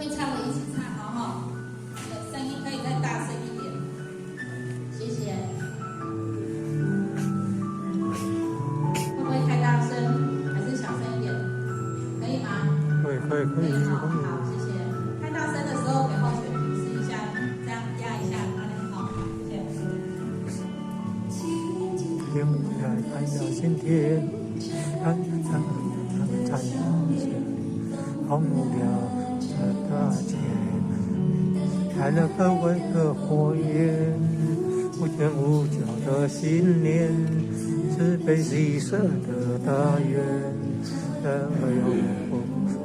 會唱的一起唱，好不好？聲音可以再大聲一點，謝謝。會不會太大聲？還是小聲一點？可以嗎？可以可以可以。好，好，謝謝。太大聲的時候給後選提示一下，這樣壓一下，好，謝謝。天來看到今天，看看看红了這大街，開了個為個火焰，無拳無腳的信念，慈悲喜捨的大願，人兒永不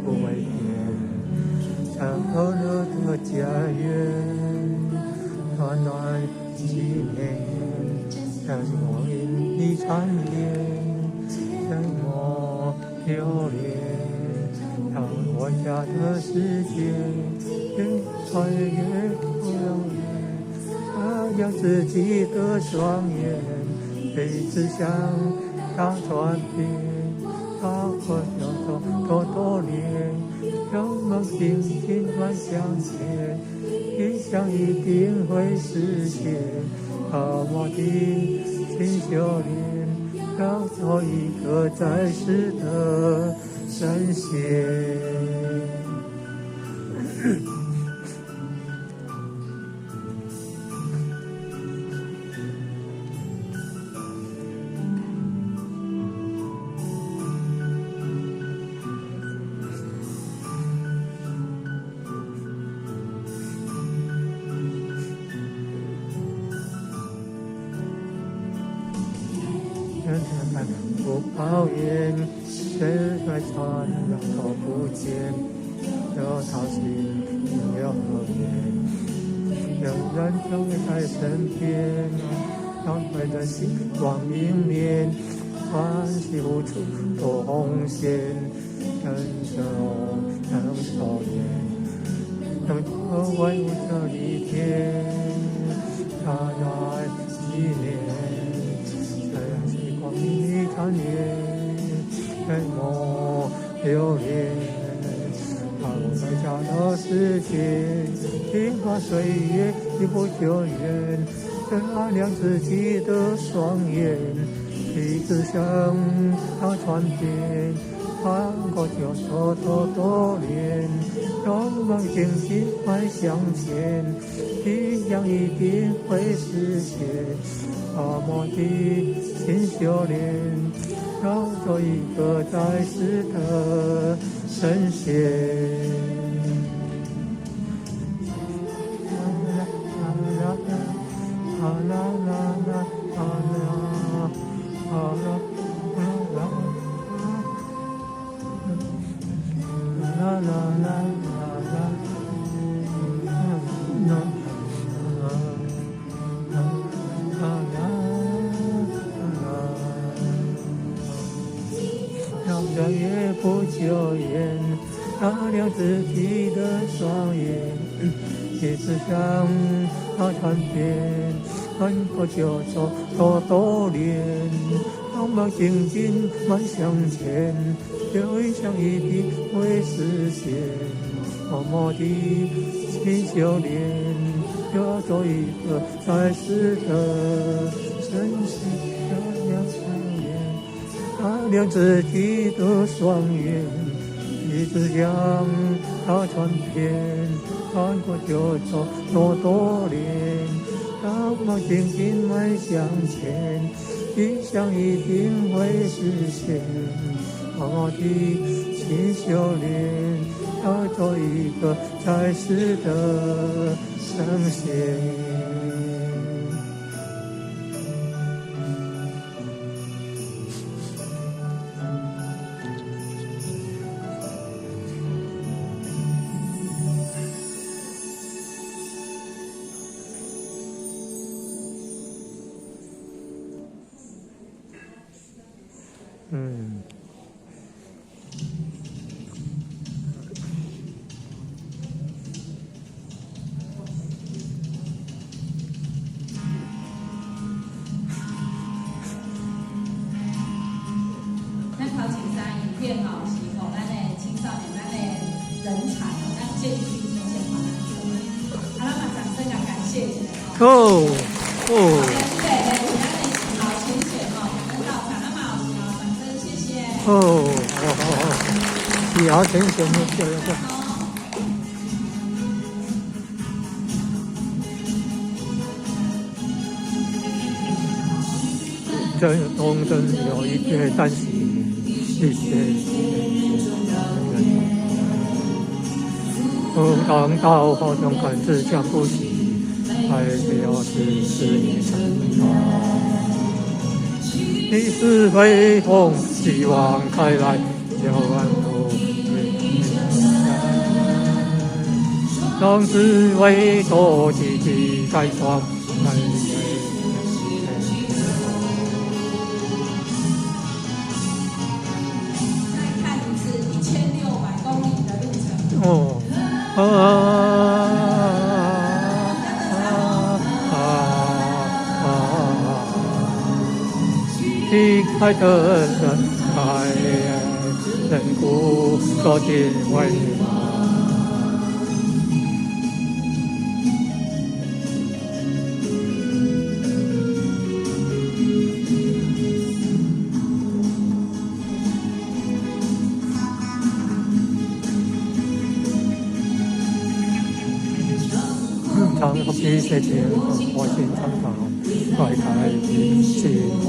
不為變，像和樂的家園，暖暖幾年，像光陰的纏綿，像我留戀。讓我家的世界越穿越遙遠，擦亮自己的雙眼，被志向打轉變，把我要走多多年，讓夢緊緊邁向前，理想一定會實現，把我的心修煉，要做一個在世的神仙。不抱怨，誰來纏繞都不見，有掏心有何言？有人就會在身邊，讓愛人心光明面，歡喜無處多紅線，人生能少年，能做萬物的一天，大愛紀念。光陰的纏綿，讓我留戀。把我在家的世界，鏡花水月已不久遠，擦亮自己的雙眼，一直向他傳遍，穿過九多多多年，讓夢緊緊邁向前，理想一定會實現。把我的心修煉，要做一個在世的神仙。啦啦啦啦啦啦啦啦啦啦啦啦啦啦。讓夜不久遠，擦亮自己的雙眼，一直向他傳遍，穿過九州多多年，讓夢緊緊邁向前，理想一定會實現。默默的心修煉，要做一個在世的神仙。擦亮自己的雙眼，一直向他傳遍，穿過九州多多年，讓夢緊緊邁向前，理想一定會實現。我的心修煉，要做一個在世的神仙。嗯。咱頭前三影片吼，是予咱的青少年、咱的人才、咱建軍。哦哦。哦哦哦，自豪前贤的对对。这东征有一些担心，一些。当道好像感知讲不起，还表示是一成长。你是非同，希望开来，有安乐。让智慧多积极开创。再看一次1600公里的路程。哦。啊啊啊！离开的人海，人骨说尽为。长比世界，我心长大，快开心我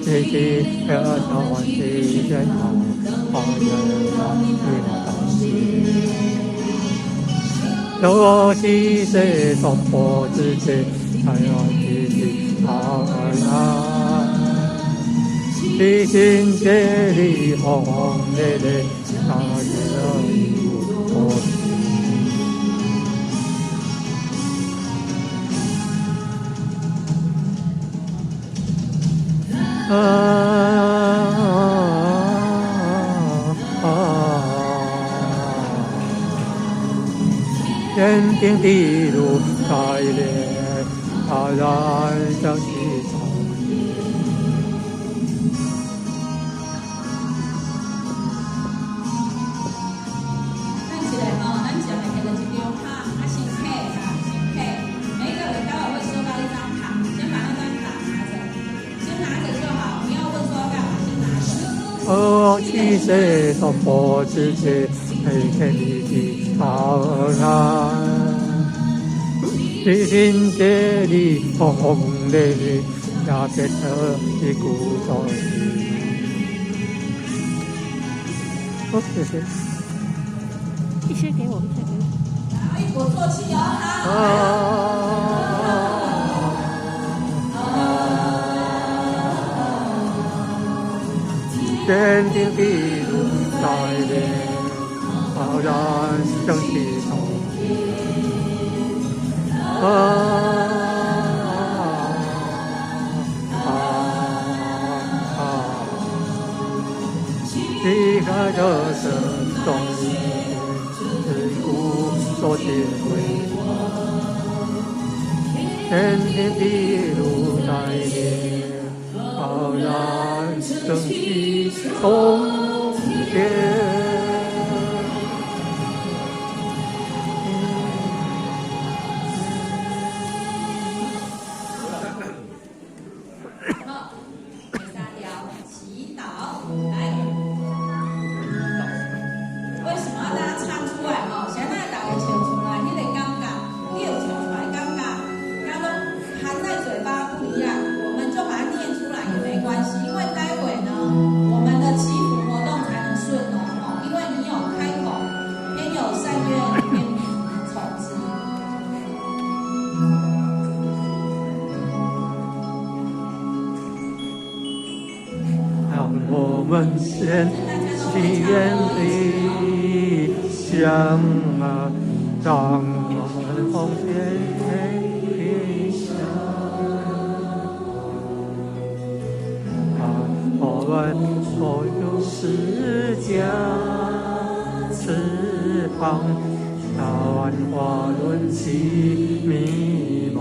姐姐要小欢喜健康，花园绿当心。有喜色双破之节，太阳吉吉好啊！喜心结里红红烈烈，那热一无啊啊！坚定的路在列，大然将起草。咱一个吼，咱上会摕到一张卡，啊先摕啦，先摕。每一个人待会会收到一张卡，先把那张卡拿着，先拿着就好，不要问说要干嘛，先拿着。哦，七色双破之节，黑天的地好啊！喜心结里红红烈烈，也别得一鼓作气。好，谢谢。一些给我，一些给我。然后一鼓作气哦，啊！坚定的路在列，浩然正气头。啊啊啊！离开这生东自古所见归。坚定的路在列，浩然正气冲天。好，第三条，祈祷，来。为什么要大家唱出来？吼，现在大家唱出来，彼个感觉，你有唱出来感觉，甲拢含在嘴巴不一样，我们就把它念出来也没关系，因为待会呢，我们的祈福活动才能顺哦，吼，因为你有开口，天有善愿，天从之。让我们先祈愿理想啊，让我们奉献理想，让我们所有释迦翅膀，那万花轮起迷茫。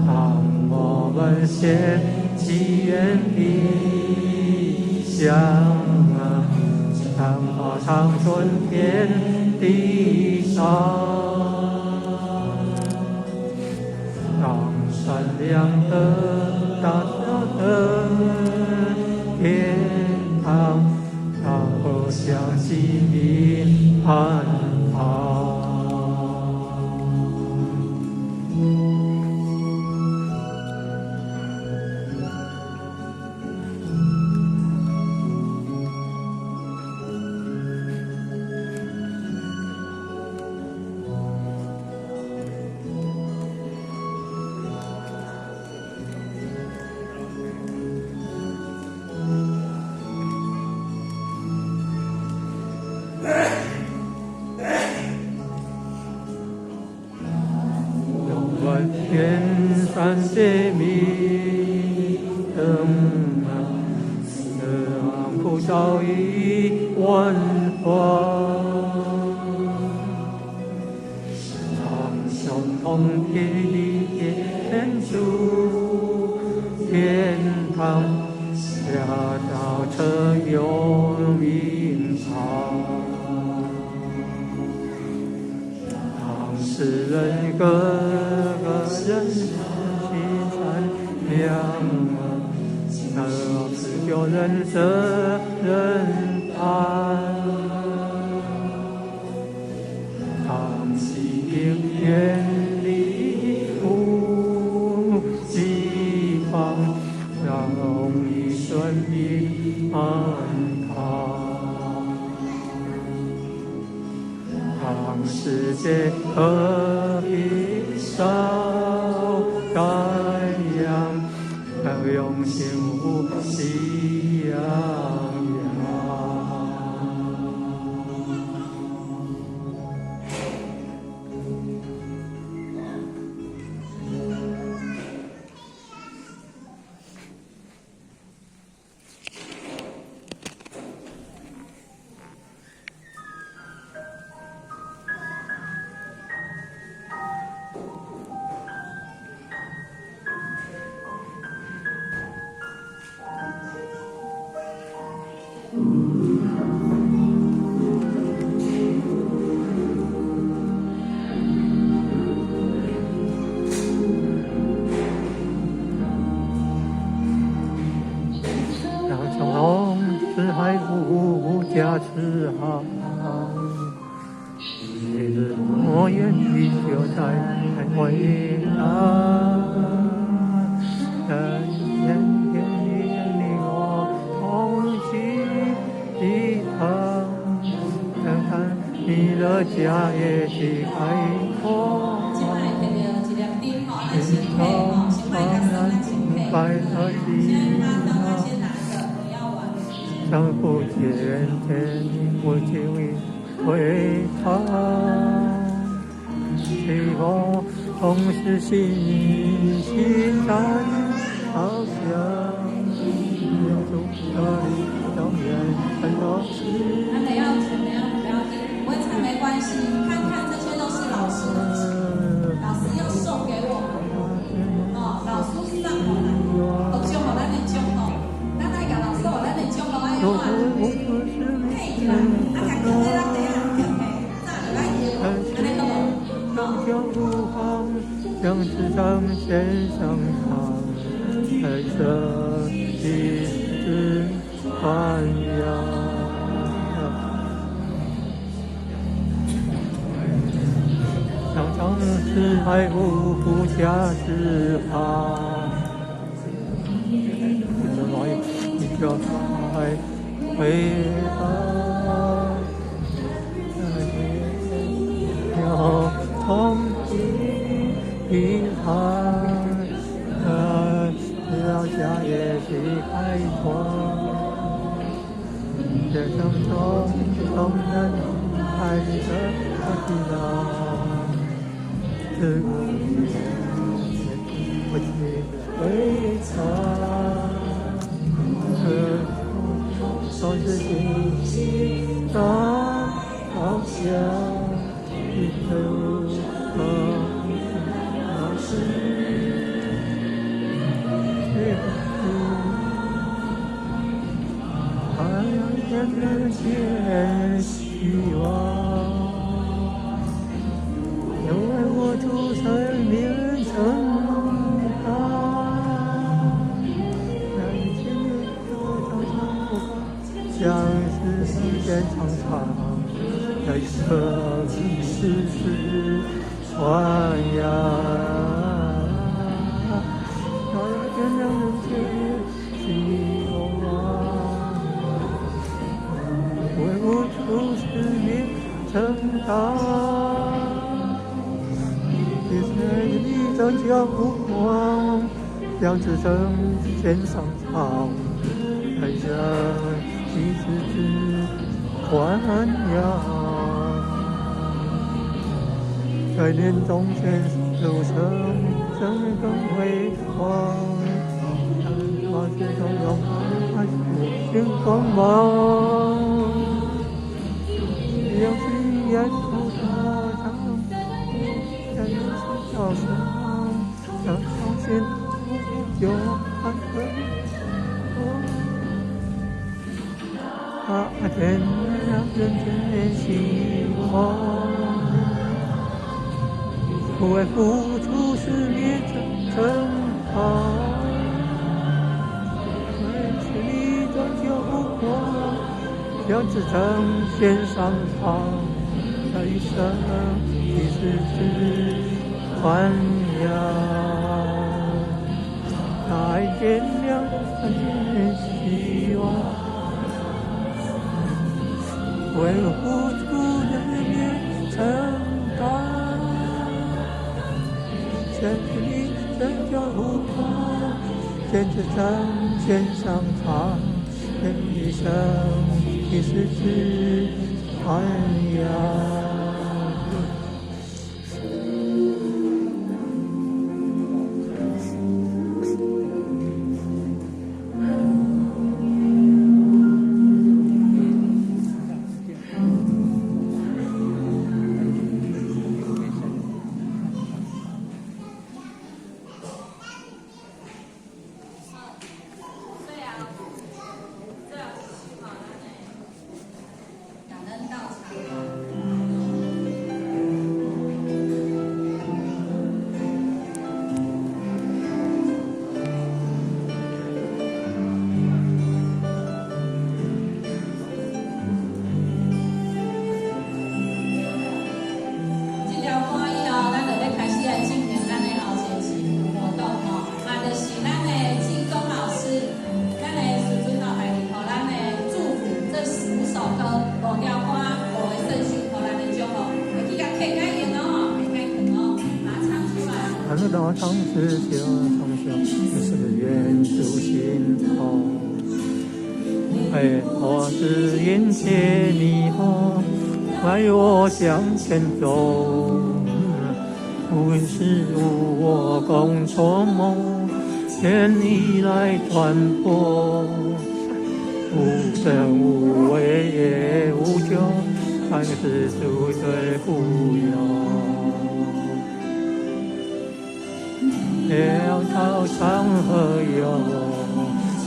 让我们先祈愿理想啊，让华山长存天地上，让善良的大家的天堂，让和祥喜平安康。愿山的明灯啊，普照一万花，长相同天的天主天堂，下到车有名堂，当世人个个人心善良啊，那自救人责任担。当喜平远离无饥荒，让一生平安康。当世界和平少太阳，永幸福喜洋洋。长龙四海无家之行，昔日诺言依旧在回荡。天天你我同济一堂，看看你的家业去开阔。这摆摕著一粒灯吼，咱先退吼，先莫共算，咱先退。现在他刚刚先拿着，不要玩。相互见天不经回肠，希望总是心心战翱翔，祝这里永远很多事。那等下，等下不要紧，不会唱没关系，看看这些都是老师的纸，老师要送给我们哦，老师送予咱，都祝予咱的祝福，咱愛共老師予咱的祝福愛怎？配起來，啊，共囥在咱底下，囥起，早就愛用，按呢好無？将此上线上堂，在这一枝繁阳。长长四海无不家之行，来一条海回答。要同平安，要家业去开拓，人生中总能爱的不老，自古不尽回肠，总是心心大翱翔，一头。爱亮人间希望，为我主生命成长，在千年多长长，相思时间长长，在生世世传扬。点亮人间希望，为我主生命成长，你是你的脚步光，将此生献上唱，在生一世之传扬，在年终前路生，生命更辉煌。花枝照耀无限光芒，让誓言不断唱，让人心照亮，让相信有安慰。啊，点亮人间希望，为付出使命成长。将此诚献上唱，在一生一世之传扬，来点亮人间希望，为付出人民承担，献你真脚步，坚持诚献上唱，一生一世之传扬。大唱是小唱小，是愿主心头。哎，我指引切弥陀，带我向前走。无是无我共错梦，千里来传播。无生无畏也无求，凡事诸罪不有。两条长河游，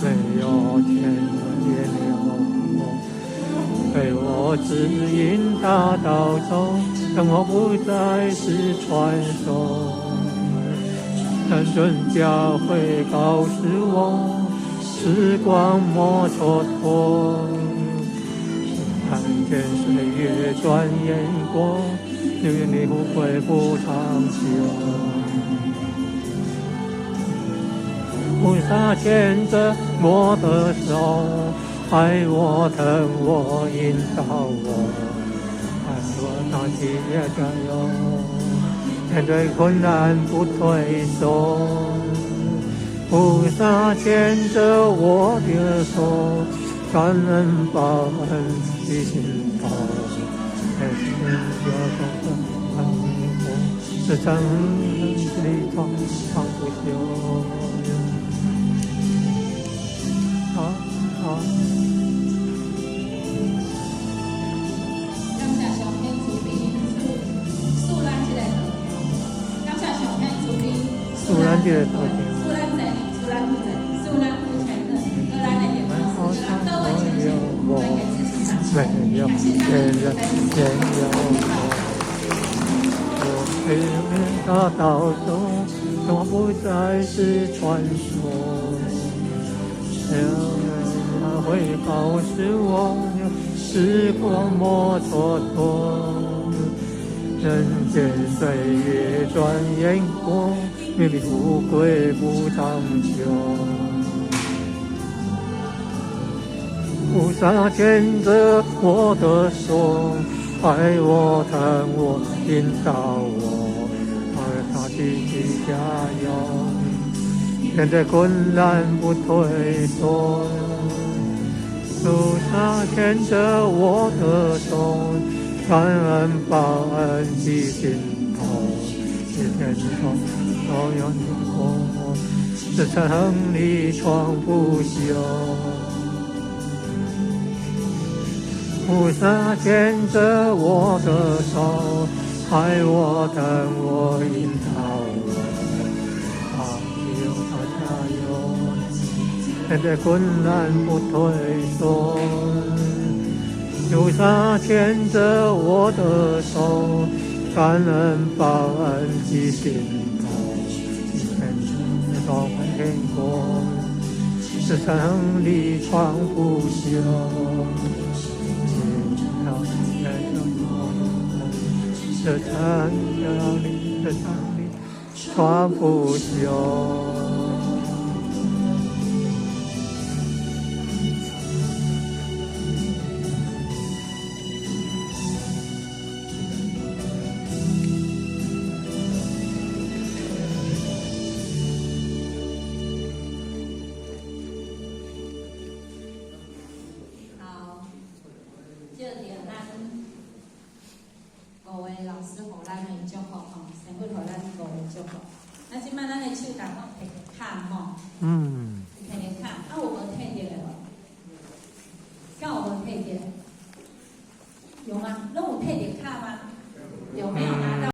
没有天也流。被我指引大道走，生活不再是传说。神尊教诲告诉我，时光莫蹉跎。看见岁月转眼过，流言你不会不长久。菩萨牵着我的手，爱我疼我引导我，爱我大气也加油，面对困难不退缩。菩萨牵着我的手，感恩报恩记心头，在心中是真理长长不休。好，好。感谢上天慈悲，赐咱这个道场。感谢上天慈悲，赐咱这个道场。赐咱财，赐咱福财，赐咱有钱人，和咱的幸福，各位亲戚。沒有天人天有錯。我拼命大道中，從不再是傳說。有人會告訴我，時光莫蹉跎。人間歲月轉眼過，命比富貴不長久。菩薩牽著我的手，愛我疼我引導我，他繼續加油，面對困難不退縮。菩薩牽著我的手，感恩報恩記心頭，一天中都有你過，這城裡闖不休。菩薩牽著我的手，愛我疼我引導我，加油加油，面對困難不退縮。菩薩牽著我的手，感恩報恩記心頭，一天到盼天過，這城裡闖不休。這城裡，這城裡闖不休。好，這就咱五位老師予咱的祝福吼，神父予咱五个祝福。那這擺咱的手逐攏提較吼，提較，啊有無退著的無？敢有無退著？有嗎？攏有退著